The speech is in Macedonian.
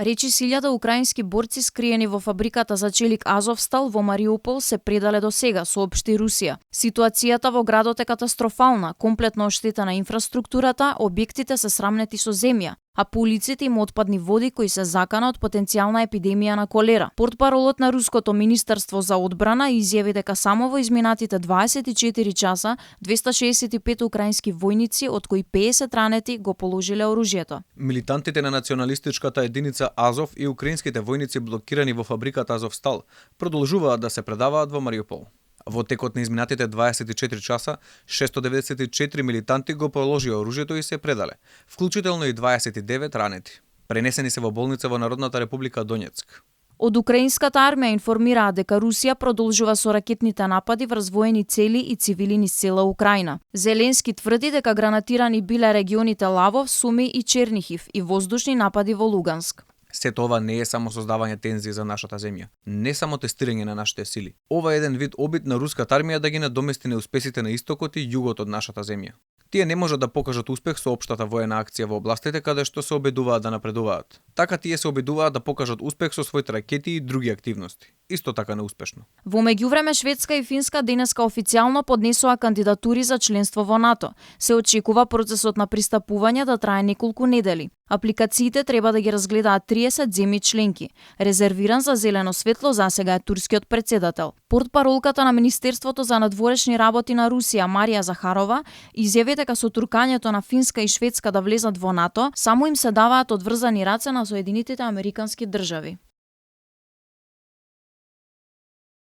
Речи 1000 украински борци скриени во фабриката за челик Азовстал во Мариупол се предале до сега, соопшти Русија. Ситуацијата во градот е катастрофална, комплетно оштетена инфраструктурата, објектите се срамнети со земја, а по улиците има отпадни води кои се закана од потенцијална епидемија на колера. Портпаролот на Руското министерство за одбрана изјави дека само во изминатите 24 часа 265 украински војници, од кои 50 ранети, го положиле оружјето. Милитантите на националистичката единица Азов и украинските војници блокирани во фабриката Азовстал продолжуваат да се предаваат во Мариупол. Во текот на изминатите 24 часа, 694 милитанти го положија оружјето и се предале, вклучително и 29 ранети. Пренесени се во болница во Народната република Донецк. Од украинската армија информираат дека Русија продолжува со ракетните напади врз воени цели и цивили низ цела Украина. Зеленски тврди дека гранатирани биле регионите Лавов, Суми и Чернихив и воздушни напади во Луганск. Сето ова не е само создавање тензии за нашата земја, не само тестирање на нашите сили. Ова е еден вид обид на руската армија да ги надомести неуспесите на истокот и југот од нашата земја. Тие не можат да покажат успех со општата воена акција во областите каде што се обидуваат да напредуваат. Така тие се обидуваат да покажат успех со своите ракети и други активности. Исто така неуспешно. Во меѓувреме Шведска и Финска денеска официјално поднесоа кандидатури за членство во НАТО. Се очекува процесот на пристапување да трае неколку недели. Апликациите треба да ги разгледаат 30 земји членки. Резервиран за зелено светло засега е турскиот претседател. Портпаролката на Министерството за надворешни работи на Русија Марија Захарова изјави дека со туркањето на Финска и Шведска да влезат во НАТО, само им се даваат одврзани раце на Соединетите Американски држави.